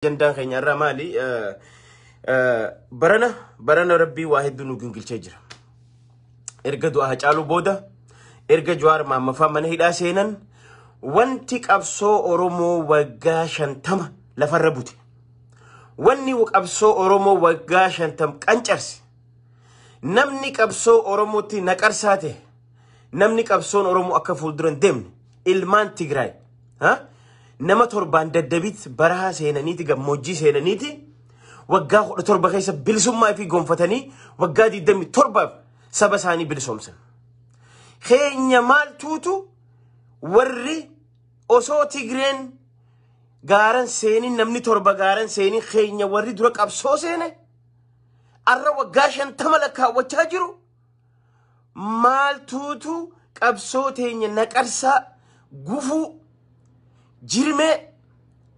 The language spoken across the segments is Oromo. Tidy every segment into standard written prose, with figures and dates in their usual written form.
Ajandaan keenya irraa maali? Barana barana rabbii waa hedduu nu gingilchee jira. Erga du'a Hacaaluu booda, erga Jawaar Maammaffaa mana hidhaa seenan, wanti qabsoo Oromoo waggaa 50 lafarra bute. Wanni qabsoo Oromoo waggaa 50 qancarse. Namni qabsoo Oromootti naqarsaa ta'e, namni qabsoon Oromoo akka fuuldura hin deemne, ilmaan Tigraay. Nama torbaan daddabiit barahaa seenaniiti, gammoojjii seenaniiti, waggaa 17 keessa bilisummaa fi gonfatanii waggaa 27 saba isaanii bilisoomsan. Keenya maaltuutu warri osoo Tigreen gaaran seenin, namni torba gaaran seenin, keenya warri dura qabsoo seene arra waggaa 50 lakkaawwachaa jiru, maaltuutu qabsoo teenya naqarsaa, gufuu, jirmee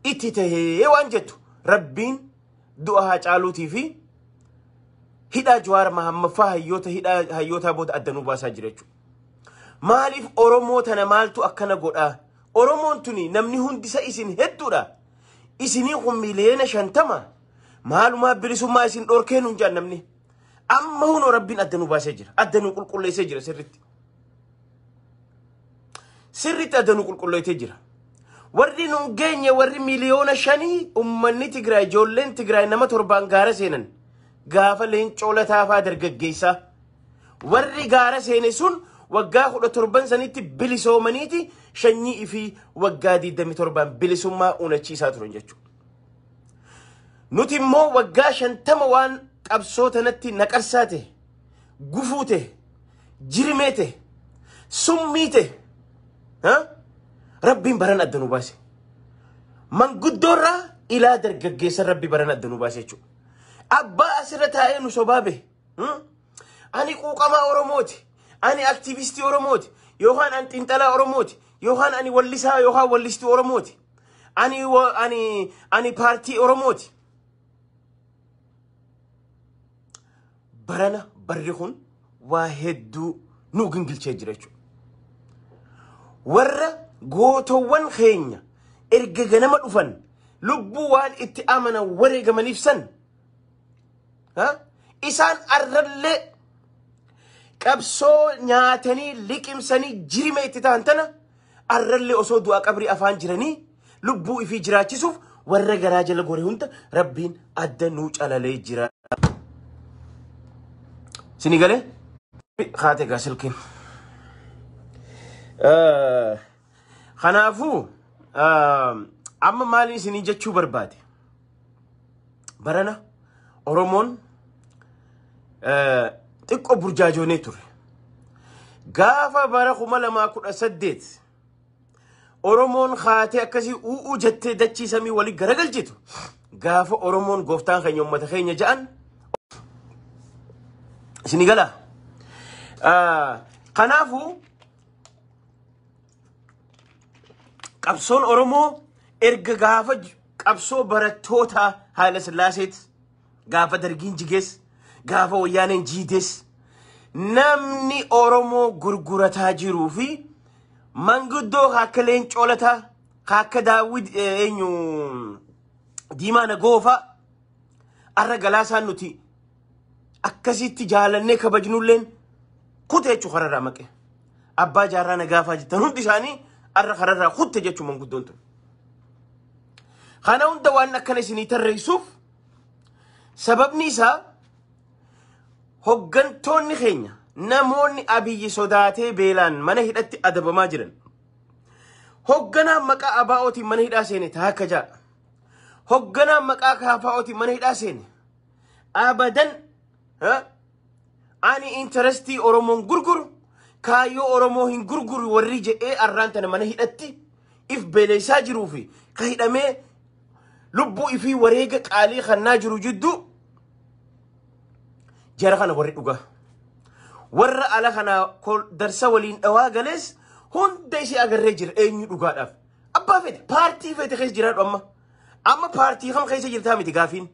itti tahee waan jettu, rabbiin du'a Haacaaluutii fi hidhaa Jawaar Mahammaffaa hayyoota hidhaa hayyootaa booda adda nuu baasaa jira jechuudha. Maaliif Oromoo tana maaltu akkana godhaa? Oromoon tuni namni hundisa isin hedduudha. Isinii kun miliyoona 50 maalumaa bilisummaa isin dhorkee nuun jaan namni. Amma hunoo rabbiin adda nuu baasee jira. Adda nuu qulqulleessee jira sirritti. Sirritti adda nuu qulqulleessee jira. Warri nun geenye, warri miliyoona 5, uummanni Tigraay, ijoolleen Tigraay nama torbaan gaara seenan, gaafa Leencoo Lataafaa dargaggeessaa. Warri gaara seene sun waggaa 17 sanitti bilisoomaniiti shanyii fi waggaa 27 bilisummaa unachiisaa turan jechuudha. Nuti immoo waggaa 50 waan qabsoo tanatti naqarsaa ta'e, gufuu ta'e, jirmee ta'e, summii ta'e, rabbiin baran adda nu baase. Manguddoorraa ilaa dargaggeessa rabbi baran adda nu baase jechuudha. Abbaa asirra taa'ee nu sobaa bahe. Ani quuqamaa Oromooti. Ani aktiivistii Oromooti. Yookaan ani xiinxalaa Oromooti. Yookaan ani wallisaa yookaan wallistuu Oromooti. Ani paartii Oromooti. Barana barri kun waa hedduu nu gingilchee jira jechuudha. Warra gootowwan keenya erga ganama dhufan lubbuu waan itti amanan wareegamaniif san, isaan arrallee qabsoo nyaatanii liqimsanii jirime itti ta'an tana, arrallee osoo du'a qabrii afaan jiranii lubbuu ifii jiraachisuuf warra garaa jala gore hunda rabbiin adda nuu calalee jira. Sini galee? Haate gaa silkiin. Kanaafuu amma maaliin isinii jechuu barbaade? Barana Oromoon xiqqoo burjaajoonee ture. Gaafa bara 2018 Oromoon haatee akkasii u'uu jettee dachii samii walii garagalchitu, gaafa Oromoon gooftaan keenya uummata keenya ja'an isinii galaa. Kanaafuu qabsoon Oromoo erga gaafa qabsoo barattoota Haayila Sillaaseet, gaafa dargiin jigees, gaafa wayyaaneen jiides, namni Oromoo gurgurataa jiruu fi manguddoo akka Leencoo Lataa, akka Daawwid eenyu Diimaa Nagoofaa, arra Galaasaan nuti akkasitti jaalannee kabajnulleen kute jechuu kararraa maqe. Abbaa Jaarraa Nagaafaa jettan hundi isaanii arra kararraa kutte jechuu manguddoon tun. Kana hunda waan akkana isinii tarreessuuf sababni isaa, hoggantoonni keenya, namoonni Abiyyi sodaatee beelaan mana hidhatti adabamaa jiran. Hogganaan maqaa ABO'tiin mana hidhaa seene taakka ja'a. Hogganaan maqaa KFO'tiin mana hidhaa seene. Abadan ani interestii Oromoon gurguru, kaayyoo Oromoo hin gurguru warri jedhee arraan tana mana hidhatti if beeleessaa jiruu fi ka hidhamee lubbuu ifii wareega qaalii kannaa jiru jidduu jara kana warri dhugaa. Warra ala kana darsa waliin dhawaa galees hunda isii agarree jira eenyu dhugaadhaaf. Abbaa fete paartii fete keessa jiraadhu amma. Amma paartii kam keessa jirtaa miti gaafiin.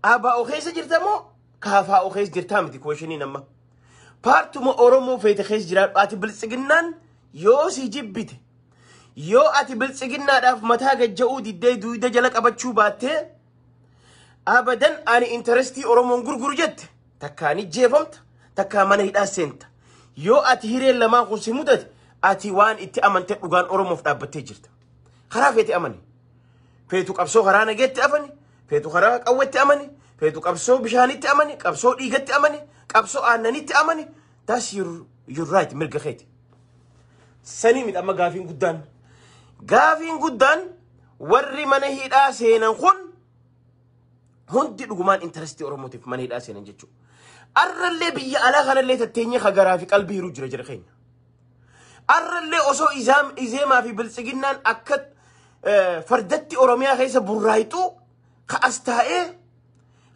ABO keessa jirta moo KFO keessa jirtaa miti questioniin amma. Paartuma Oromoo feete keessa jiraadhu, ati biltsiginnaan yoo si jibbite, Yoo ati Biltsiginnaadhaaf mataa gajja'uu diddee duuda jala qabachuu baattee, abadan ani interestii Oromoon gurguru jette, takkaa ni jeefamta, takkaa mana hidhaa seenta. Yoo ati hireen lamaan kun si mudate, ati waan itti amante dhugaan Oromoof dhaabbattee jirta. Karaa feete amani. Feetu qabsoo karaa nageetti amani, feetu karaa qawwetti amani, feetu qabsoo bishaanitti amani, qabsoo dhiigatti amani, qabsoo aannanitti amani. That's your right, mirga keeti. Sanii miti amma gaafiin guddaan. Gaafiin guddaan, warri mana hidhaa seenan kun hundi dhugumaan interestii Oromootiif mana hidhaa seenan jechuudha. Arrallee biyya alaa kanallee tatteenyee hagaraa fi qalbii hiruu jira jira keenya. Arrallee osoo Izeemaa fi Biltsiginnaan akka fardatti Oromiyaa keessa burraayixuu ka as taa'ee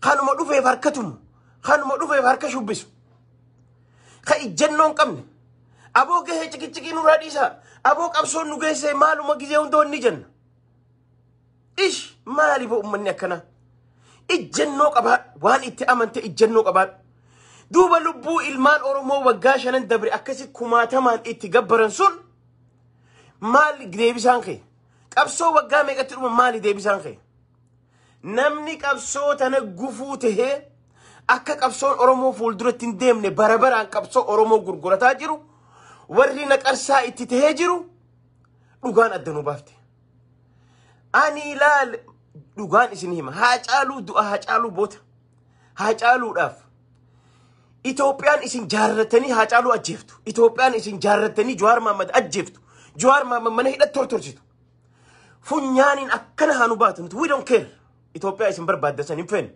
kanuma dhufeef harka tumu, kanuma dhufeef harka shubbisu, ka ijjannoo hin qabne, aboo gahee cikicikii nurraa dhiisaa, aboo qabsoon nu geesse maaluma gizee hunda wanni jenna. Ish, maali boo uummanni akkanaa? Ijjannoo qabaadhu, waan itti amante ijjannoo qabaadhu. Duuba lubbuu ilmaan Oromoo waggaa 5n dabre akkasi kumaatamaan itti gabbaran sun maal deebisaan kee? Qabsoo waggaa meeqatti dhuma maali deebisaan kee? Namni qabsoo tana gufuu tahee akka qabsoon Oromoo fuulduratti hin deemne bara baraan qabsoo Oromoo gurgurataa jiru, warri naqarsaa itti tahee jiru, dhugaan adda nu baafte. Ani ilaal, dhugaan isin hima, Haacaaluu du'a Haacaaluu boota Haacaaluudhaaf Itoophiyaan isin jaarratanii Haacaaluu ajjeeftu. Itoophiyaan isin jaarratanii Jawaar Mahmad ajjeeftu. Jawaar Mahmad mana hidhatti tortorsitu. Funyaaniin akkana haa nu baatu, nuti we don't care. Itoophiyaa isin barbaadda san hin feenu.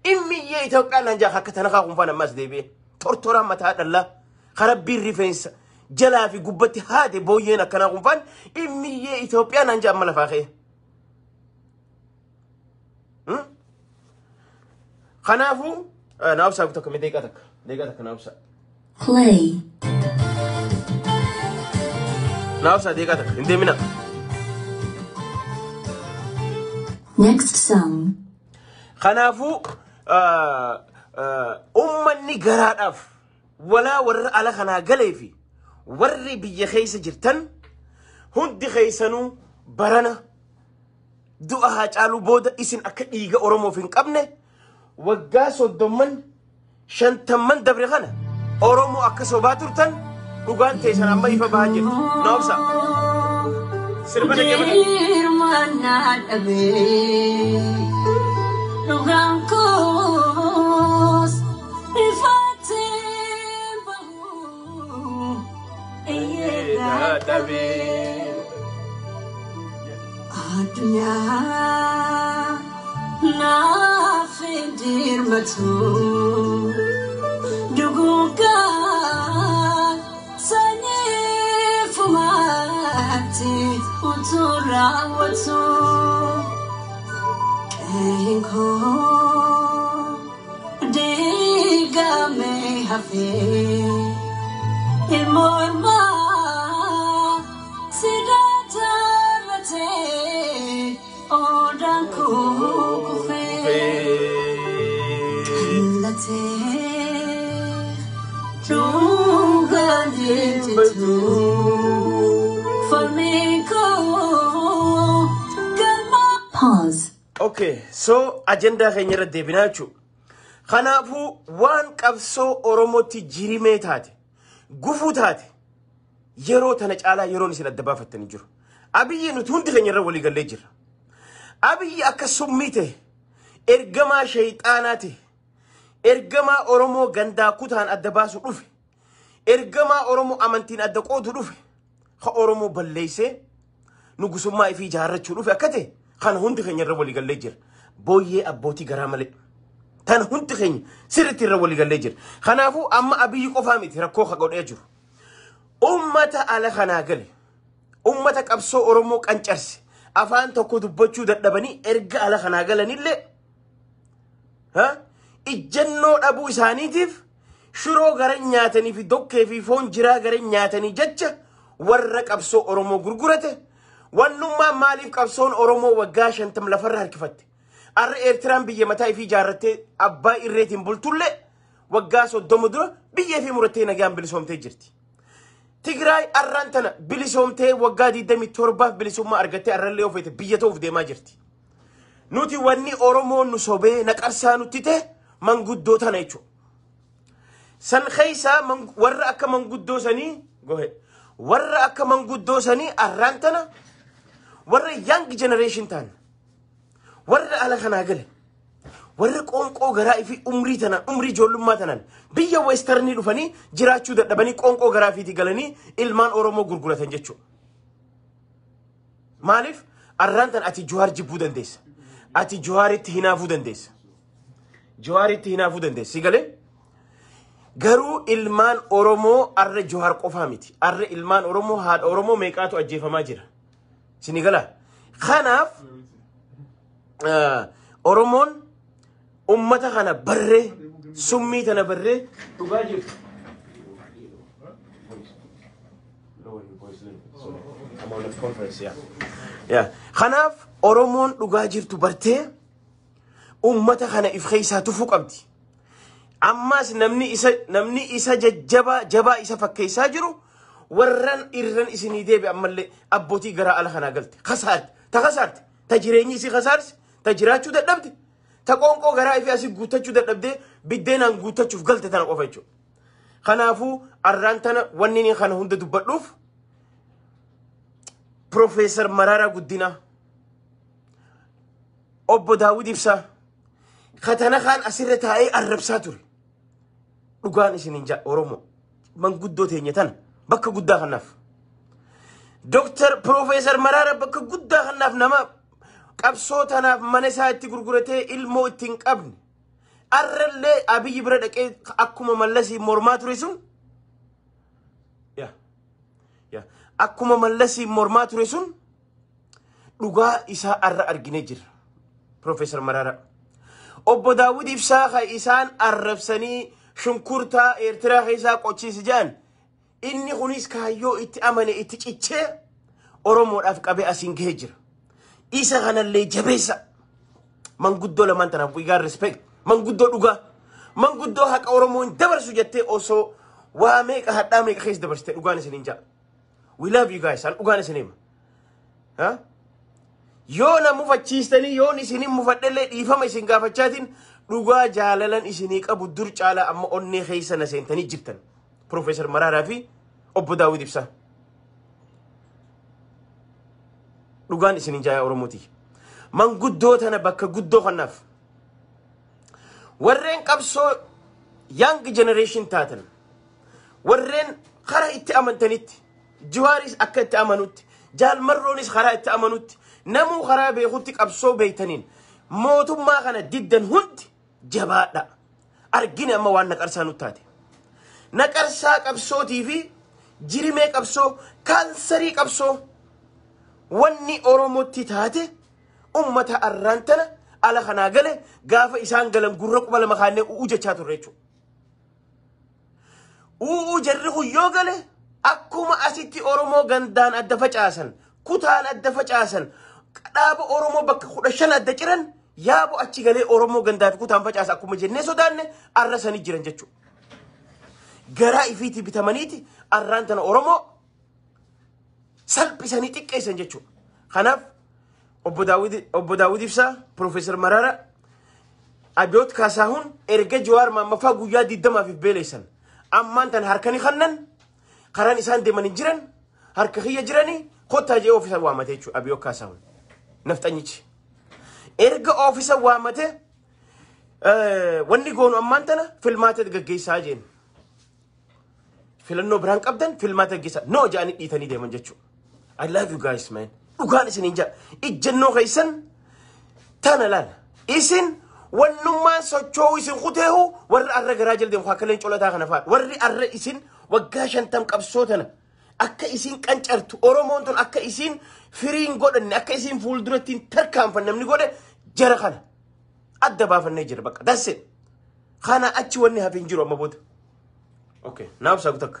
Immiyyee Itoophiyaan naan jaa akka tana kaa kunfaan ammas deebi'ee. Tortoraan mataa dhallaa. Karabbiin rifeensa jalaa fi gubbatti haade booyyeen akkanaa kunfaan immiyyee Itoophiyaa naan jaa amma lafaa ka'e. Kanaafuu naa obsaa takka, mee deeqaa takka. Deeqaa takka naa obsaa. Play. Naa obsaa deeqaa takka, hin deemina. Next song. Kanaafuu ummanni garaadhaaf walaa warra ala kanaa galee fi warri biyya keessa jirtan hundi keessanuu barana du'a Haacaaluu booda isin akka dhiiga Oromoof hin qabne, waggaa 30n 50n dabre kana Oromoo akka sobaa turtan dhugaan teessan amma ifa bahaa jirti. Na obsa. Sirba dhaggeeffadhu. Dirmannaa dhabee dhugaan koos ifatti bahu iyyee dadhabee addunyaa naaf hin dirmatu duguuggaan sanyii fumaatti utuu raawwatu qe'een koo diigamee hafee ilmoo ilmaa sidaa taarratee odaan koo kufee qallatee dhugaan ejjetu falmii koo galma. Pause. Okay, so ajandaa keenya irra deebinaa jechuudha. Kanaafuu waan qabsoo Oromootti jirimee taate, gufuu taate, yeroo tana caalaa yeroon isin adda baafattanii jiru. Abiyyi nuti hundi keenya irra walii gallee jirra. Abiyyi akka summii ta'e, ergamaa shayxaanaa ta'e, ergamaa Oromoo gandaa kutaan adda baasu dhufe, ergamaa Oromoo amantiin adda qoodu dhufe, ka Oromoo balleessee nugusummaa ifii ijaarrachuu dhufe akka ta'e kana hundi keenya irra walii gallee jira. Booyyee abbootii garaa malee. Tana hundi keenya sirriitti irra walii gallee jira. Kanaafuu amma Abiyyi qofaa miti rakkoo ka godhee jiru. Ummata ala kanaa gale. Ummata qabsoo Oromoo qancarse. Afaan tokko dubbachuu dadhabanii erga ala kanaa galanillee ijjannoo dhabuu isaaniitiif shiroo gara nyaatanii fi dokkee fi foon jiraa gara nyaatanii jecha warra qabsoo Oromoo gurgurate. Wannummaa maaliif qabsoon Oromoo waggaa 50 lafarra harkifatte? Arra Eertiraan biyya mataa ifii ijaarrattee abbaa irreetiin bultullee waggaa 30 dura biyya ifii murattee nagaan bilisoomtee jirti. Tigraay arraan tana bilisoomtee waggaa 27 bilisummaa argattee arrallee ofeete biyya ta'uuf deemaa jirti. Nuti wanni Oromoon nu sobee naqarsaa nutti ta'e manguddoo tana jechuudha. San keessaa warra akka manguddoo sanii gohe warra akka manguddoo sanii arraan tana warra young generation ta'an, warra ala kanaa gale, warra qoonqoo garaa fi umrii tanaan, umrii ijoollummaa tanaan biyya westernii dhufanii jiraachuu dadhabanii qoonqoo garaa fiitii galanii ilmaan Oromoo gurguratan jechuudha. Maaliif arraan tan ati Jawaar jibbuu dandeessa. Ati Jawaaritti hinaafuu dandeessa. Jawaaritti hinaafuu dandeessa. Si galee? Garuu ilmaan Oromoo arra Jawaar qofaa miti. Arra ilmaan Oromoo, haadha Oromoo meeqaatu ajjeefamaa jira. Sini galaa? Kanaaf Oromoon ummata kana barree, summii tana barree, dhugaa jirtu. I'm on a conference, yeah. Yeah. Kanaaf Oromoon dhugaa jirtu bartee ummata kana if keessaa tufuu qabdi. Ammas namni isa jajjabaa jabaa isa fakkeessaa jiru warran irran isinii deebi ammallee abbootii garaa ala kanaa galte. Kasaarte, ta kasaarte, ta jireenyi isii kasaarse, ta jiraachuu dadhabde, ta qoonqoo garaa ifii asii guuttachuu dadhabdee biddeenaan guuttachuuf galte tana qofa jechuudha. Kanaafuu arraan tana wanni inni kana hunda dubbadhuuf Profeesar Mararaa Guddinaa, Obbo Daawud Ibsaa katana kaan asirra taa'ee arrabsaa ture. Dhugaan isin hin jaa Oromoo manguddoo teenya tana bakka guddaa kanaaf. Dooktar Profeesar Mararaa bakka guddaa kanaaf, nama qabsoo tanaaf mana isaa itti gurguratee ilmoo itti hin qabne. Arrallee Abiyyi bira dhaqee akkuma Mallasii mormaa ture sun. Yaa. Akkuma Mallasii mormaa ture sun dhugaa isaa arra arginee jirra. Profeesar Mararaa. Obbo Daawud Ibsaa kan isaan arrabsanii shunkurtaa Eertiraa keessaa qochiisi jedhan, inni kunis kaayyoo itti amane itti cichee Oromoodhaaf qabee asiin gahee jira. Isa kanallee jabeessa. Manguddoo lamaan tanaaf we got respect. Manguddoo dhugaa. Manguddoo haqa Oromoo hin dabarsu jettee osoo waa meeqa hadhaa meeqa keessa dabarsite, dhugaan isin hin jaa. We love you guys. An dhugaan isin hima. Ha? Yoo na mufachiistanii, yoon isin mufadhellee dhiifama isin gaafachaatiin, dhugaa jaalalan isinii qabu dur caalaa amma onnee keessa na seentanii jirtan. Profeesar Mararaa fi Obbo Daawud Ibsaa. Dhugaan isin hin jaaya Oromooti. Manguddoo tana bakka guddoo kanaaf. Warreen qabsoo young generation taatan, warreen karaa itti amantanitti, Jawaaris akka itti amanutti, Jaalmarroonis karaa itti amanutti, namuu karaa beekutti qabsoo beeytaniin mootummaa kana diddan hundi jabaadha. Argine amma waan naqarsaa nutti taate. Naqarsaa qabsootii fi jirimee qabsoo, kaansarii qabsoo wanni Oromootti taate ummata arraan tana ala kanaa gale gaafa isaan galan gurra quba lama kaannee u'uu jechaa turre jechuudha. U'uu jarri kun yoo gale akkuma asitti Oromoo gandaan adda facaasan, kutaan adda facaasan, dhaaba Oromoo bakka 15 adda ciran, yaabo achi galee Oromoo gandaa fi kutaan facaasa akkuma jennee sodaanne arra sanii jiran jechuudha. Garaa ifiitii bitamaniiti arraan tana Oromoo salphisanii xiqqeessan jechuudha. Kanaaf Obbo Daawud Ibsaa, Profeesar Mararaa, Abiyoot Kaasaahun erga Jawaar Maammaffaa guyyaa 20f beeleessan. Ammaan tan harkani kannan karaan isaan deeman hin jiran, harka kiyya jiranii kottaa jee oofisa waamate jechuudha Abiyoot Kaasaahun. Nafxanyichi. Erga oofisa waamate wanni goonu ammaan tana filmaata gaggeessaa jeen. Filannoo biraan qabdan, filmaata gaggeessaa. No jedhanii dhiitanii deeman jechuudha. I love you guys, man. Dhugaan isin hin jedha. Ijjannoo keessan tana laala. Isin wannummaan socho'uu isin kuteehu warra arra garaa jala deemu akka leencoo lataa kana fa'a. Warri arra isin waggaa 50 qabsoo tana akka isin qancartu, Oromoon tun akka isin firiin godhanne, akka isin fuulduratti hin tarkaanfanne namni godhe jara kana. Adda baafannee jira bakka. That's it. Kana achi wanni hafe hin jiru amma booda. Okay. Naaf sagu takka.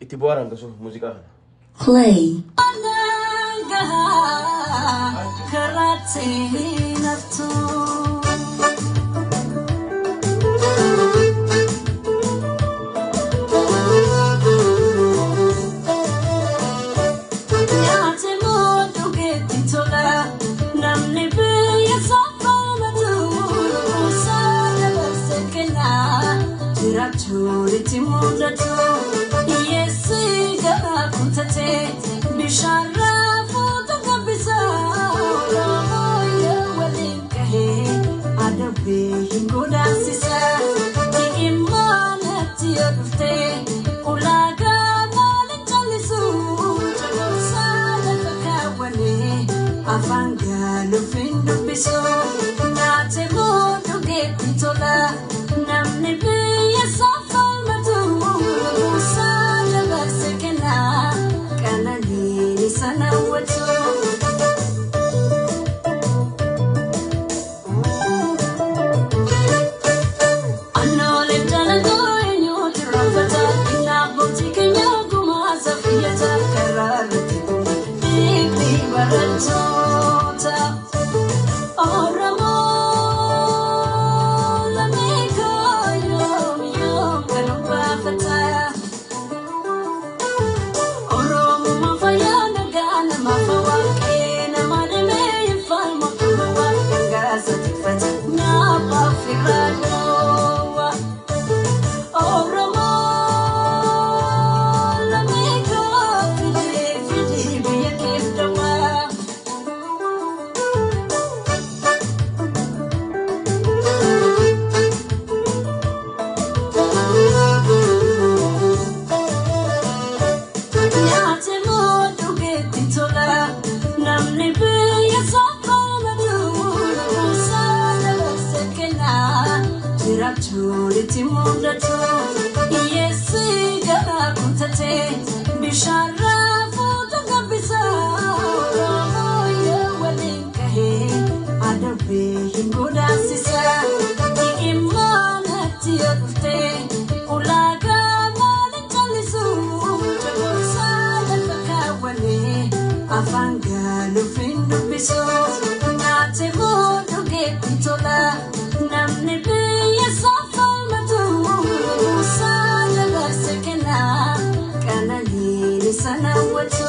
Itti bu'aaraan gasuu muuziqaa kana. Play. Karaatti naftu. Jiraachuun itti mul'atu. Hiyyeessi garaa kutatee bishaan raafuutu gabbisa. Oromoo yoo waliin gahee adabbii hin godaansisa. Immaanatti yoo dhuftee ulaagaa maaliin callisu? Caqursaa lafa kaawwanii afaan gaaluuf hin dubbisu. Nyaate moo dhugeetti tola namni biyya isaa falmatu. Kuusaa dabarse kenna qananiin isa hawwatu. Anoolee dalagaa eenyuutu raffata? Inni abbootii keenya gumaa saffiyata karaa irratti dhiigni barattoota. Oromoo lammii koo yoom yoom kan baafata? Oromummaa fayyaa nagaa namaaf waaqee nama dhimee hin falmu qaba waaqaan gaasa tikfata nyaapa ofirraa dhoowwa. Oromoo lammii koo fidee fidee biyya keef dawaa. Nyaate moo dhugeetti tola namni biyya isaa falmatu kuusaa dabarse kenna jiraachuun itti mul'atu. Hiyyeessi garaa kutatee bishaan raafuutu gabbisa. Oromoo yoo waliin gahee adabbii hin godaansisa. Immaanatti yoo dhuftee ulaagaa maaliin callisu? Caqursaa lafa kaawwanii afaan gaaluuf hin dubbisu. Nyaate moo dhugeetti tola namni biyya isaa falmatu. Kuusaa dabarse kenna qananiin isa hawwatu.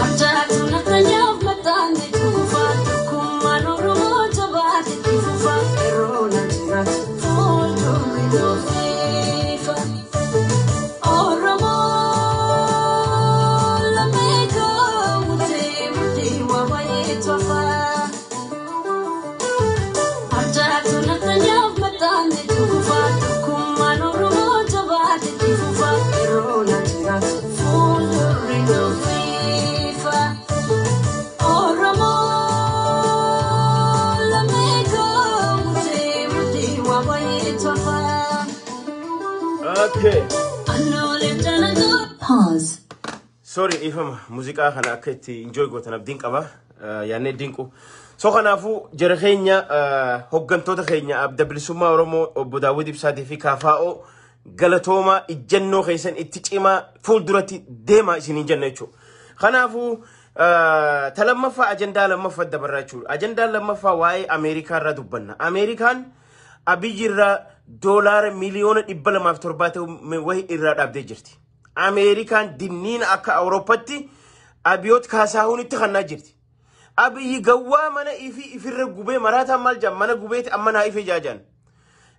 Abjaatu naftanyaaf maxxanne kufa tokkummaan Oromoo jabaate itti fufa yeroo na jiraatu fuuldurri nuufiifa. Oromoo lammii koo mudee mudee waa baay'ee tofa. Abjaatu naftanyaaf maxxanne kufa tokkummaan Oromoo jabaate itti fufa yeroo na jiraatu fuuldurri nuufiifa. Oromoo lammii koo mudee mudee waa baay'ee tofa. Okay. Anoolee dalagaa. Pause. Sorry, dhiifama, muuziqaa kana akka itti enjoy gootan abdiin qaba. Yaannee dinqu. So kanaafuu jara keenya, hooggantoota keenya Adda Bilisummaa Oromoo obbo Daawwid Ibsaatii fi KFO, galatoomaa, ijjannoo keessan itti cimaa fuulduratti deemaa isiniin jenna jechuudha. Kanaafuu ta lammaffaa, ajandaa lammaffaa dabarraa jechuudha. Ajandaan lammaffaa waa'ee Ameerikaa irraa dubbanna. Ameerikaan Abiyyi irraa $270,000,000 wahii irraa dhaabdee jirti. Ameerikaan dinniina akka Awurooppaatti Abiyoot Kaasaahunitti kannaa jirti. Abiyyi gawwaa mana ifii ifirra gubee maraataan maal jedhan, mana gubeeti amma naa ife jaajaan.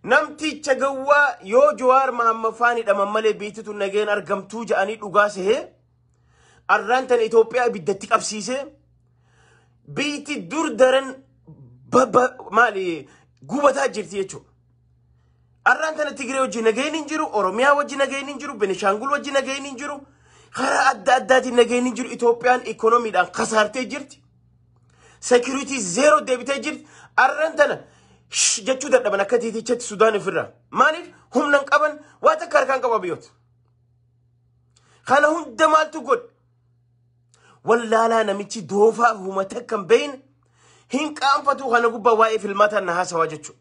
Namticha gawwaa yoo Jawaar Mahammad faan hidhaman malee biitti tun nageen argamtuu jedhanii dhugaa sehee arraan tana Itoophiyaa ibiddatti qabsiisee biitti dur daran maali gubataa jirti jechuudha. Arraan tana Tigree wajjin nageen hin jiru, Oromiyaa wajjin nageen hin jiru, Benishaangul wajjin nageen hin jiru, karaa adda addaatiin nageen hin jiru. Itoophiyaan ikoonomiidhaan kasaartee jirti. Security zero deebitee jirti. Arraan tana shh jechuu dadhaban akka tiitichatti Sudaan ofirraa. Maaliif humna hin qaban, waa takka harkaan qaba biyyoota. Kana hunda maaltu godhe? Wallaalaa namichi doofaa uummata akka hin beekne hin qaanfatu kana gubbaa waa'ee filmaataan na haasawaa jechuudha.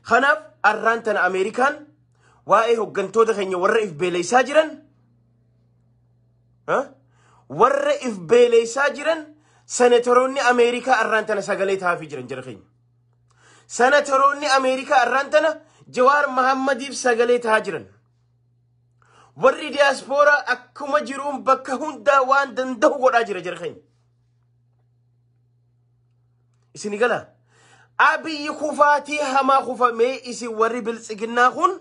Kanaaf arraan tana Ameerikaan waa'ee hooggantoota keenya warra if beeleysaa jiran, warra if beeleysaa jiran, senatoroonni Ameerikaa arraan tana sagalee taa'aafii jiran jara keenya. Senatoroonni Ameerikaa arraan tana Jawaar Mahammadiif sagalee ta'aa jiran. Warri diyaaspooraa akkuma jiruun bakka hundaa waan danda'u godhaa jira jara keenya. Isin gala. Abiyyi kufaatii hamaa kufamee isin warri Biltsiginnaa kun,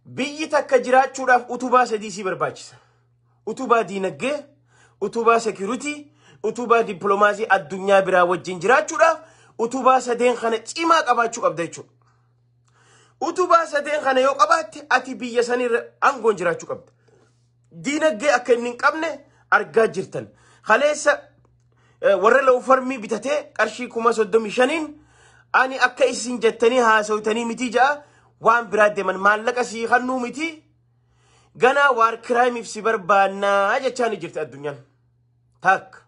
biyyi takka jiraachuudhaaf utubaa sadii si barbaachisa. Utubaa diinagdee, utubaa security, utubaa dippiloomaasii. Addunyaa biraa wajjin jiraachuudhaaf utubaa sadeen kana cimaa qabaachuu qabda jechuudha. Utubaa sadeen kana yoo qabaatte, ati biyya sanirra aangoon jiraachuu qabda. Diinagdee akka inni hin qabne argaa jirtan. Kaleessa warra law firmii bitatee qarshii 35,000n ani akka isin jettanii haasawtanii miti ja'a, waan biraa deeman maallaqa sii kannuu miti, ganaa war crimeiif si barbaannaa jechaa ni jirti addunyaan. Takka.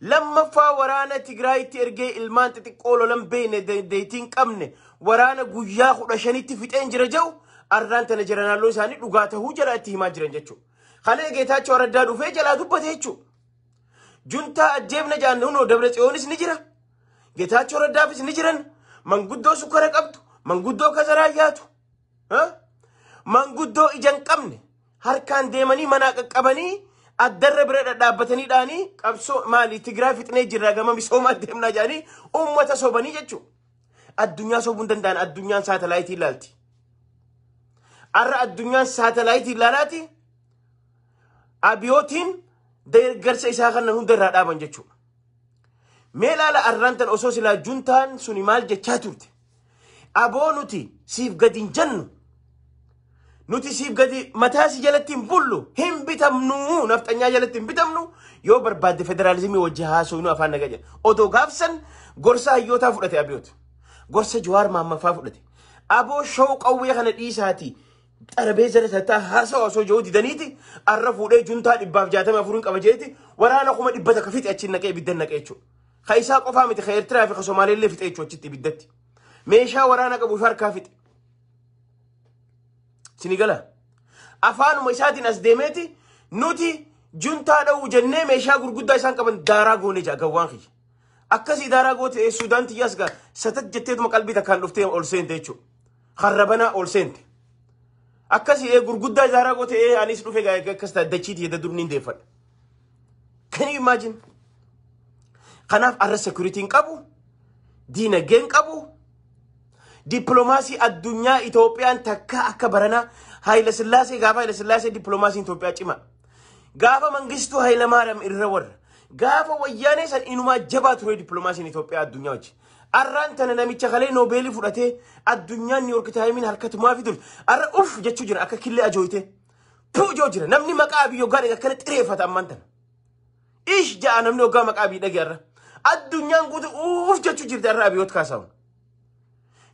Lammaffaa, waraana Tigraayitti ergee ilmaan xixiqqoo lolan beekne, dandeettii hin qabne, waraana guyyaa 15tti fixeen jira jedhu, arraan tana jiranaaloo isaanii dhugaa tahuu jala itti himaa jiran jechuudha. Kalee Geetaachoo Raddaa dhufee jalaa dubbate jechuudha. Juntaa ajjeefna jaan, hunoo Dabra Tsiyoonis ni jira. Geetaachoo Raddaafis ni jiran. Manguddoo sukkara qabdu. Manguddoo kasaraa yaatu. Manguddoo ija hin qabne harkaan deemanii manaa qaqqabanii addarra bira dhadhaabbatanii dhaanii qabsoo maali Tigraay fixnee jirra, gama misoomaa deemnaa jedhanii uummata sobanii jechuudha. Addunyaa sobuu hin danda'an, addunyaan saatalaayitii ilaalti. Har'a addunyaan saatalaayitii ilaalaati abiyootiin deeggarsa isaa kana hunda irraa dhaaban jechuudha. Mee ilaala, arraan tan osoo silaa juntaan suni maal jechaa turte? Aboo, nuti siif gadi hin jennu. Nuti siif gadi mataa si jalatti hin bullu, hin bitamnu, nafxanyaa jalatti hin bitamnu, yoo barbaadde federaalizimii wajji haasofnu afaan nagaa jedha. Odoo gaafsan gorsa hayyootaa fudhate abiyoot. Gorsa Jawaar Maammaffaa fudhate. Aboo, show qawwee kana dhiisaati. Xarabeessa irra tattaa haasawa osoo jiru didaniiti arra fuudhee juntaa 164n qaba jeeti waraana 100,000 fixe, achiin naqee ibiddan naqee jechuudha. Ka isaa qofaa miti, ka Eertiraa fi ka Somaaleellee fixe jechuudha achitti ibiddatti. Meeshaa waraana qabu harkaa fixe. Sini gala. Afaanuma isaatiin as deemeeti nuti juntaa dha'uu jennee meeshaa gurguddaa isaan qaban daaraa goone jaa gawwaan kiyya. Akkasii daaraa goote, Sudaan tiyyaas gaa satat jetteetuma qalbii takkaan dhuftee ol seente jechuudha. Harrabanaa ol seente. Akkasii gurguddaa daaraa goote, anis dhufe gaa akkas ta'a, dachii tiyya dur niin deeffadha. Can you imagine? Kanaaf arra security qabu, diinagdeen qabu, dippiloomaasii addunyaa Itoophiyaan takka akka baranaa Haayila Sillaasee, gaafa Haayila Sillaasee dippiloomaasiin Itoophiyaa cima. Gaafa Mangistuu Hayilamaariyaam irra warra. Gaafa Wayyaanee san inumaa jabaa ture dippiloomaasiin Itoophiyaa addunyaa wajji. Arraan tana namicha kalee Noobeelii fudhatee addunyaan New York Timesiin harkatumaa fi ture. Arra uf jechuu jira akka killee ajooyite. Puu joo jira, namni maqaa Abiy hoggaa dhage akkana xireeffata ammaan tana. Ish ja'a namni hoggaa maqaa Abiy dhage arra. Addunyaan guutuu uuf jechuu jirti arra Abiyoot kaasaa'uun.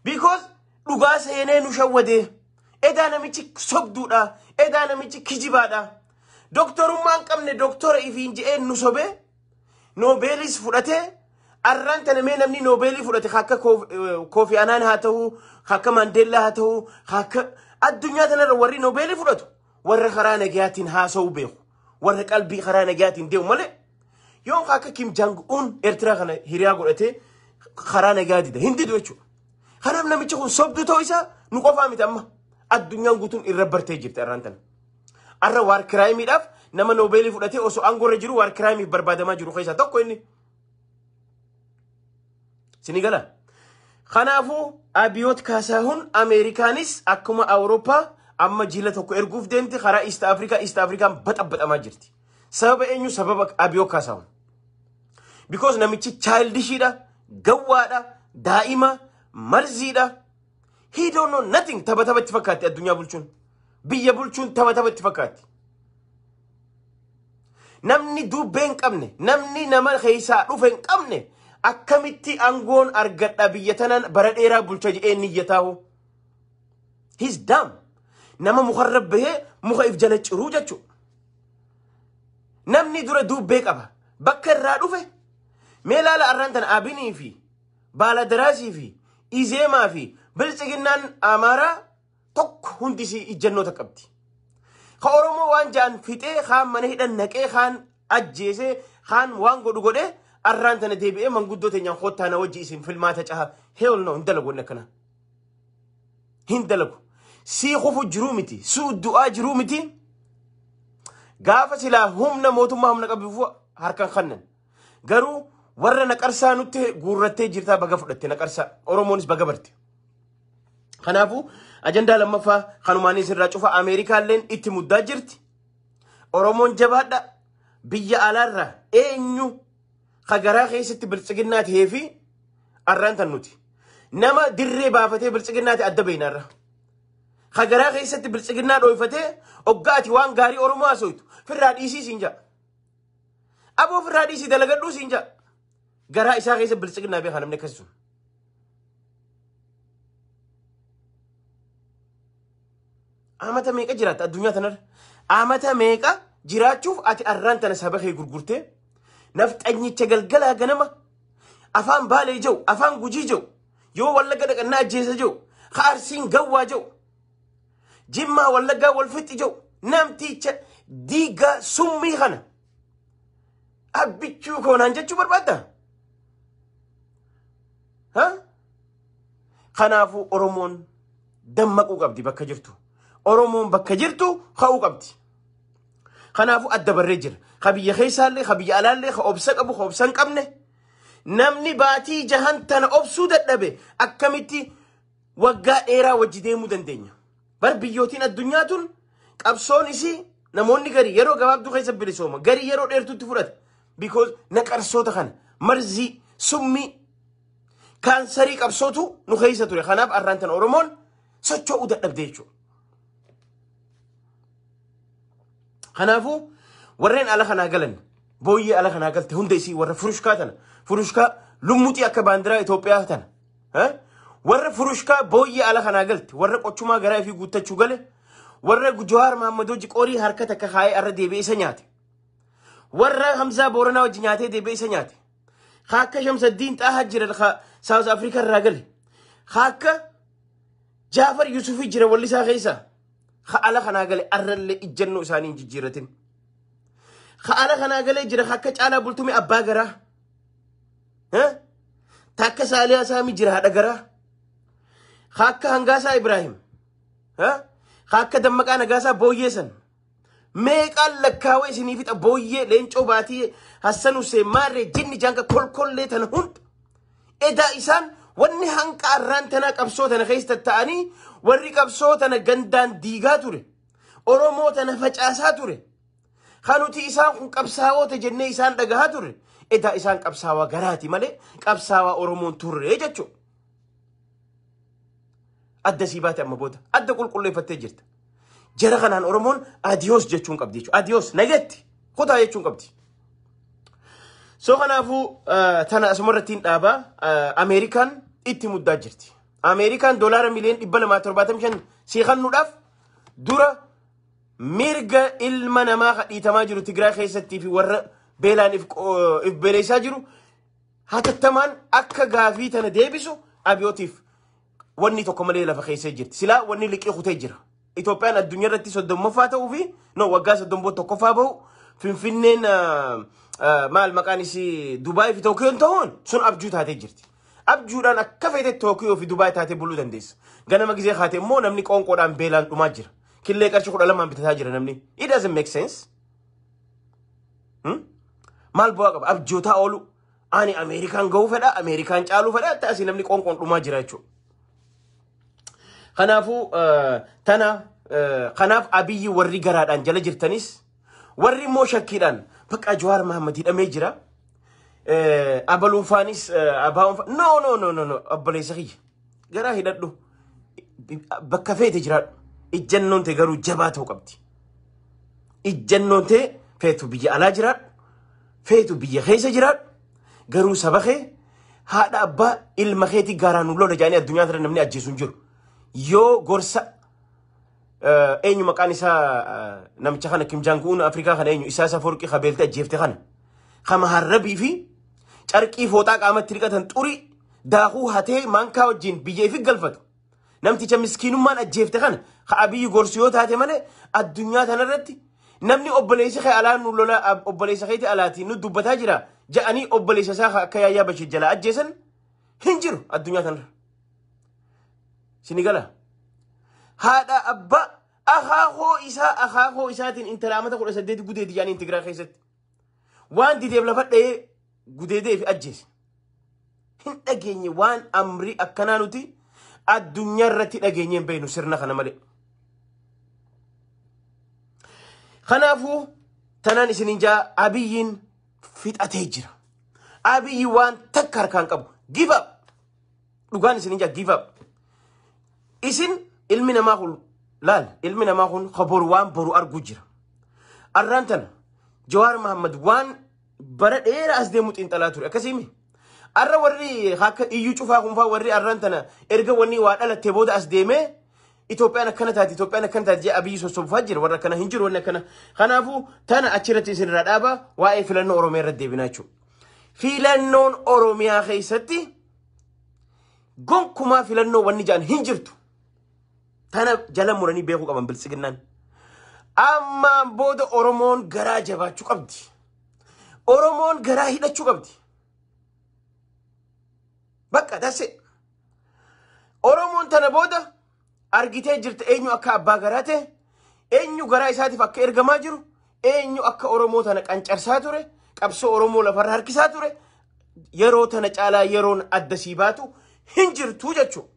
Because dhugaa seenee nu shawwadee. Edaa namichi sobduudha. Edaa namichi kijibaadha. Doktorummaa hin qabne doktora ifiin je'ee nu sobee, Noobeelis fudhatee, arraan tana mee namni Noobeelii fudhate akka Koofi Anaan haa ta'u, akka Maandeellaa haa ta'u, akka addunyaa tanarra warri Noobeelii fudhatu warra karaa nagayaatiin haasa'uu beeku, warra qalbii karaa nagayaatiin deemu malee, yoo akka Kim Jong Un Eertiraa kana hiriyaa godhatee karaa nagaa dida hin didu jechuudha. Kanaaf namichi kun sobduu ta'uu isaa nu qofaa miti, amma addunyaan guutuun irra bartee jirti arraan tana. Arra war crimeiidhaaf nama Noobeelii fudhatee osoo aangoo irra jiru war crimeiif barbaadamaa jiru keessaa tokko inni. Sini gala. Kanaafuu Abiyoot Kaasaahun Ameerikaanis akkuma Awurooppaa amma jila tokko erguuf deemti karaa East Afrikaa. East Afrikaan baxabaxamaa jirti. Sababa eenyu? Sababa Abiyoot Kaasaahun. Because namichi childishiidha, gawwaadha, daa'ima, marziidha. He don't know nothing. Tapha tapha itti fakkaatti addunyaa bulchuun. Biyya bulchuun tapha tapha itti fakkaatti. Namni dubbee hin qabne, namni nama keessaa dhufe hin qabne akkamitti aangoon argadha, biyya tanaan bara dheeraa bulcha jedhee niyyataahu? He's dumb. Nama mukarra bahee muka if jala ciruu jechuudha. Namni dura dubbee qaba. Bakka irraa dhufe mee ilaala, arraan tana Abinii fi Baaladaraasii fi Izeemaa fi Biltsiginnaan Amaaraa tokko hundi isii ijjannoota qabdi. Ka Oromoo waan ja'an fixee, kaan mana hidhan naqee, kaan ajjeesee, kaan waan godhu godhee, arraan tana deebi'ee manguddoo teenyaan kottaa na wajji isin filmaata caha. Hell no, hin dalagu wanni akkana. Hin dalagu. Sii kufu jiruu miti. Suu du'aa jiruu miti. Gaafa silaa humna mootummaa humna qabu harkaan kannan. Garuu Warra naqarsaa nutti guurrattee jirtaa, baga fudhatte naqarsaa. Oromoonis baga barte. Kanaafuu ajandaa lammaffaa kanumaanis irraa cufa. Ameerikaalleen itti muddaa jirti. Oromoon jabaadha. Biyya alaarraa eenyu ka garaa keessatti biltsiginnaa tahee fi arraan tan nuti. Nama dirree baafatee biltsiginnaati adda beeynaarra. Ka garaa keessatti biltsiginnaa dhooyfatee oggaa ati waan gaarii Oromoo haasoftu firraa dhiisii siin ja'a. Aboo, firraa dhiisii dalagadhuu siin ja'a. Garaa isaa keessa biltsiginnaa beekaa namni akkasii sun. Amata meeqa jiraatta addunyaa tanarra? Amata meeqa jiraachuuf ati arraan tana saba kee gurgurtee nafxanyicha galgalaa ganama afaan Baalee jiru, afaan Gujii jiru, yoo Wallagga dhaqannaa ajjeesa jiru, ka Arsiin gawwaa jiru, Jimmaa Wallaggaa wal fixi jiru, namticha diigaa summii kana abbichuu koonaan jechuu barbaadda? Ha? Kanaafuu Oromoon dammaquu qabdi bakka jirtu. Oromoon bakka jirtu ka'uu qabdi. Kanaafuu adda barree jira. Ka biyya keessaallee, ka biyya alaallee, ka obsa qabu, ka obsa hin qabne. Namni baatii 6n tana obsuu dadhabe akkamitti waggaa dheeraa wajji deemuu dandeenya? Bar biyyootiin addunyaa tun qabsoon isii namoonni garii yeroo gabaabduu keessa bilisooma, garii yeroo dheertutti fudhata. Because naqarsoota kana marzii, summii, kaansarii qabsootu nu keessa ture. Kanaaf arraan tana Oromoon socho'uu dadhabde jechuudha. Kanaafuu warreen ala kanaa galan, booyyee ala kanaa galte hunda isii, warra furushkaa tana, furushkaa lummuxii akka baandiraa Itoophiyaa tana, warra furushkaa booyyee ala kanaa galte, warra qochumaa garaa ifii guuttachuu gale, warra Jawaar Mahammad hojii qorii harka takka kaayee arra deebi'ee isa nyaate, warra Hamzaa Booranaa wajji nyaatee deebi'ee isa nyaate, ka akka Shamsaddiin Xaahaa jira ka South Africa irraa gale, ka akka Jaafar Yusufii jira wallisaa keessaa, ka ala kanaa gale arrallee ijjannoo isaanii hin jijjiirratin. Ka ala kanaa galee jira ka akka Caalaa Bultumee abbaa garaa. Ta akka Saaliyaa Saamii jira haadha garaa. Ka akka Hangaasaa Ibraahim. Ka akka Dammaqaa Nagaasaa booyyee san. Meeqaan lakkaawee isinii fixa? Booyyee Leencoo Baatii, Hassan Hussein, Maarree Jinni Jaanka kolkollee tana hunda. Edaa isaan wanni hanqa arraan tanaa qabsoo tana keessa tatta'anii warri qabsoo tana gandaan diigaa ture. Oromoo tana facaasaa ture. Kan nuti isaan kun qabsaa'oota jennee isaan dhagahaa ture. Edaa isaan qabsaawaa garaati malee qabsaawaa Oromoon turre jechuudha. Adda sii baate amma booda. Adda qulqulleeffattee jirta. Jara kanaan Oromoon adios jechuun qabdi jechuudha. Adios, nagetti kutaa jechuun qabdi. So kanaafuu tana asumarratti hin dhaabaa. Ameerikaan itti muddaa jirti. Ameerikaan doolaara miliyoona 275 sii kennuudhaaf dura mirga ilma namaa kadhiitamaa jiru Tigraay keessattii fi warra beelaan if beeleessaa jiru hatattamaan akka gaafii tana deebisu abiyootiif wanni tokko malee lafa keessee jirti. Silaa wanni liqii kutee jira. Itoophiyaan addunyaa irratti 30ffaa ta'uu fi no waggaa 30 tokkoffaa bahu, Finfinneen maal maqaan isii Dubaay fi Tookiyoon ta'uun sun abjuu taatee jirti. Abjuudhaan akka feete Tookiyoo fi Dubaay taatee buluu dandeessa. Ganama gizee kaate immoo namni qoonqoodhaan beelaan dhumaa jira. Killee qarshii 12n bitataa jira namni. It doesn't make sense. Maal bu'aa qaba? Abjootaa oolu. Ani Ameerikaan gahuu fedha, Ameerikaan caaluu fedha, ta'asii namni qoonqoon dhumaa jira jechuudha. Kanaafuu tana kanaaf Abiyyi warri garaadhaan jala jirtanis, warri immoo shakkiidhaan bakka Jawaar Mahammad hidhamee jira. Abaluunfaanis abaa'uunfaa, no, no, no, no, no, obboleessa kiyya, garaa hidhadhu, bakka feete jiraadhu, ijjannoon ta'e garuu jabaa ta'uu qabdi. Ijjannoon ta'e feetu biyya alaa jiraadhu, feetu biyya keessa jiraadhu, garuu saba kee, haadha abbaa ilma keetii gaaraan nu lola jedhanii addunyaa irra namni ajjeesu hin jiru. Yoo gorsa eenyu maqaan isaa namicha kana Kim Jong Un Afrikaa kana, eenyu isaa Saforqii kabeelte ajjeefte kana kama harrabii fi carqii fooxaa qaamatti dhiqatan xurii daakuu hatee maankaa wajjin biyya ifi galfatu. Namticha miskiinummaan ajjeefte kana ka Abiyyi gorsu yoo taate malee, addunyaa tanarratti namni obboleessi kee alaa nu lola, obboleessa keeti alaatii nu dubbataa jira ja'anii obboleessa isaa akka Yaayyaa Bashir jalaa ajjeesan hin jiru addunyaa tanarra. Sini gala. Haadha abbaa akaakoo isaa akaakoo isaatiin intala amata 18 gudeeti jedhanii Tigraay keessatti. Waan dideef lafa dha'ee Gudeedee fi ajjeese. Hin dhageenye waan amrii akkanaa nuti addunyaa irratti dhageenye hin beeknu sirna kana malee. Kanaafuu tanaan isinin jaa, Abiyyiin fixatee jira. Abiyyi waan takka harkaan qabu. Give up. Dhugaan isinin jaa, give up. Isin ilmi namaa kun laal, ilmi namaa kun boru waan boru arguu jira. Arraan tana Jawaar Mahammad waan bara dheeraa as deemu xiinxalaa ture akkasiimi. Arra warri akka iyyuu cufaa kunfaa, warri arraan tana erga wanni waa dhalattee booda as deemee Itoophiyaan akkana taati, Itoophiyaan akkana taati jee Abiyyi sossobfaa jira, warra akkana hin jiru wanni akkana. Kanaafuu tana achirratti isin irraa dhaaba, waa'ee filannoo Oromiyaa irratti deebinaa jechuudha. Filannoon Oromiyaa keessatti gonkumaa filannoo wanni ja'an hin jirtu. Tana jala muranii beekuu qaban biltsiginnaan. Ammaan booda Oromoon garaa jabaachuu qabdi. Oromoon garaa hidhachuu qabdi. Bakka that's it. Oromoon tana booda argitee jirta eenyu akka abbaa garaa ta'e, eenyu garaa isaatiif akka ergamaa jiru, eenyu akka Oromoo tana qancarsaa ture, qabsoo Oromoo lafarra harkisaa ture, yeroo tana caalaa yeroon adda sii baatu hin jirtu jechuudha.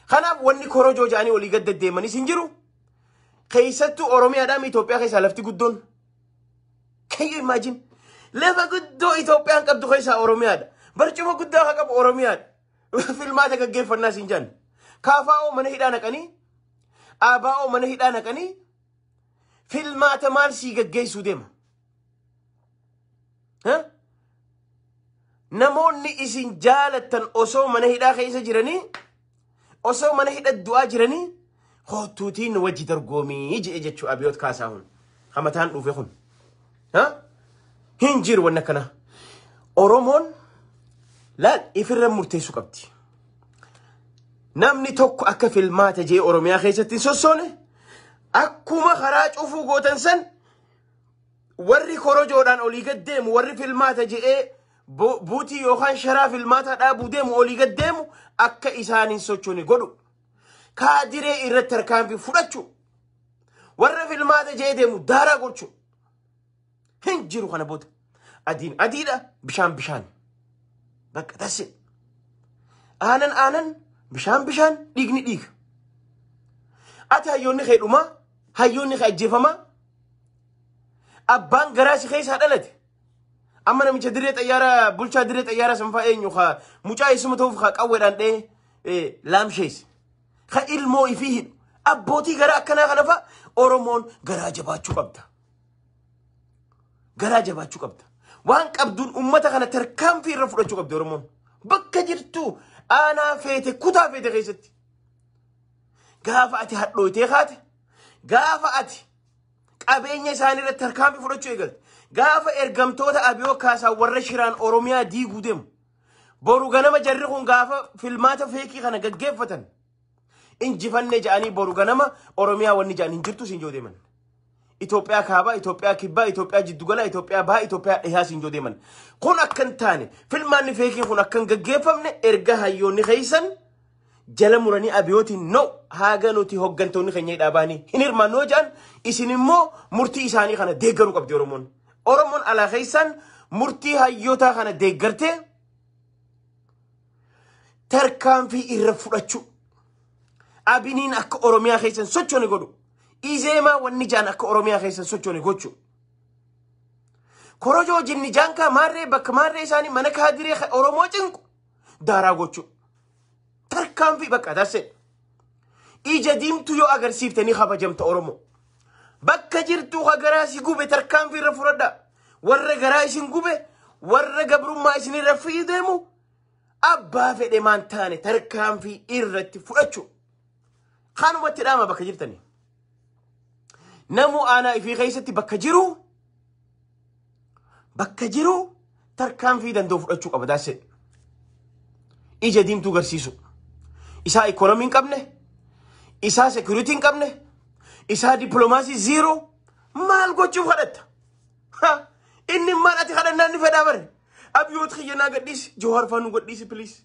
Kanaaf wanni korojoo ja'anii olii gad deddeemanis hin jiru. Keessattuu Oromiyaadhaan Itoophiyaa keessaa lafti guddoon. Can you imagine? Lafa guddoo Itoophiyaan qabdu keessaa Oromiyaadha. Barcuma guddaa akka qabu Oromiyaadha. Filmaata gaggeeffannaa siin jaan. KFO mana hidhaa naqanii, ABO mana hidhaa naqanii, filmaata maal sii gaggeessuu deema? Ha? Namoonni isin jaalattan osoo mana hidhaa keessa jiranii, osoo mana hidha du'aa jiranii, hootuutiin wajji dorgomii je'e jechuu Abiyoot Kaasaahun. Hamataan dhufe kun. Ha? Hin jiru wanni akkanaa. Oromoon laal ifirra murteessuu qabdi. Namni tokko akka filmaata jee Oromiyaa keessatti hin sossoone, akkuma karaa cufuu gootan san, warri korojoodhaan olii gad deemu, warri filmaata je'ee buutii yookaan sharaa filmaata dhaabuu deemu, olii gad deemu, akka isaan hin sochoone godhu. Kaadiree irratti tarkaanfii fudhachuu. Warra filmaata je'ee deemu daaraa gochuu. Hin jiru kana booda. Adiin adiidha, bishaan bishaan. Bakka that's it. Aanan aanan, bishaan bishaan, dhiigni dhiiga. Ati hayyoonni kee dhumaa, hayyoonni kee ajjeefamaa, abbaan garaa si keessaa dhalate. Amma namicha dirree xayyaaraa, bulchaa dirree xayyaaraa sanfaa eenyu haa mucaa isuma ta'uuf haa qawweedhaan dha'ee laamsheesse. Ha ilmoo ifii hidhu. Abbootii garaa akkanaa kana fa'a Oromoon garaa jabaachuu qabda. Garaa jabaachuu qabda. Waan qabduun uummata kana tarkaanfii irra fudhachuu qabdi Oromoon. Bakka jirtu, aanaa feete, kutaa feete keessatti. Gaafa ati hadhooytee kaate, gaafa ati qabeenya isaanii irratti tarkaanfii fudhachuu eegalte, gaafa ergamtoota Abiyoo Kaasaa warra shiraan Oromiyaa diiguu deemu, boru ganama jarri kun gaafa filmaata fake kana gaggeeffatan, injifanne jedhanii boru ganama Oromiyaa wanni jedhan hin jirtu siin joo deeman. Itoophiyaa kaabaa, Itoophiyaa kibbaa, Itoophiyaa jiddugala, Itoophiyaa bahaa, Itoophiyaa dhihaa siin joo deeman. Kun akka hin taane, filmaanni fakeiin kun akka hin gaggeeffamne, erga hayyoonni keessan jala muranii Abiyootiin no, haga nuti hoggantoonni keenya hidhaa baanii hin hirmaannu jedhan, isin immoo murtii isaanii kana deeggaruu qabdi Oromoon. Oromoon alaa keessan murtii hayyootaa kana deeggartee tarkaanfii irra fudhachuu. Abiniin akka Oromiyaa keessan sochoone godhu. Izeemaa wanni jaan akka Oromiyaa keessan sochoone gochuu. Korojoo jinni jaankaa maarree bakka maarree isaanii mana kaadiree Oromoo cinqu daaraa gochuu. Tarkaanfii bakka that's it. Ija diimtuu yoo agarsiifte ni kabajamta Oromoo. Bakka jirtuu ha garaa si gube tarkaanfii irra fudhadhaa. Warra garaa isin gube, warra gabrummaa isin irra fi'ii deemu, abbaa fedhe maan taane tarkaanfii irratti fudhachuu. Kanumatti dhaama bakka jirtanii. Namuu aanaa ifii keessatti bakka jiru tarkaanfii danda'u fudhachuu qaba that's it. Ija diimtuu garsiisu. Isaa ikoonomii hin qabne, isaa security hin qabne, isaa dippiloomaasii zero, maal gochuuf kadhatta? Ha! Inni maal ati kadhannaan ni fedhaa bare. Abiyoot kiyya naa gadhiisi, Jawaar faa nu gadhiisi, please.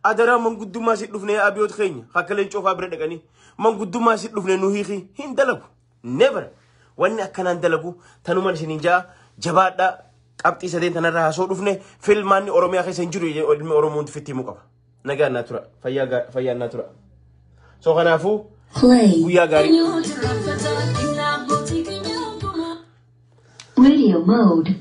Adaraa manguddummaa si dhufne, Abiyoot keenya akka leencoo faa bira dhaqanii manguddummaa si dhufne, nu hiiki hin dalagu. Never. Wanni akkanaan dalagu tanuman isiniin jaa, jabaadhaa. Qabxii sadeen tanarraa haasoo dhufne, filmaanni Oromiyaa keessa hin jiru, ilmi Oromoo hundi fitti himuu qaba. Nagaan naa tura. Fayyaan naa tura. So kanaafuu Play. guyyaa gaarii. Radio mode.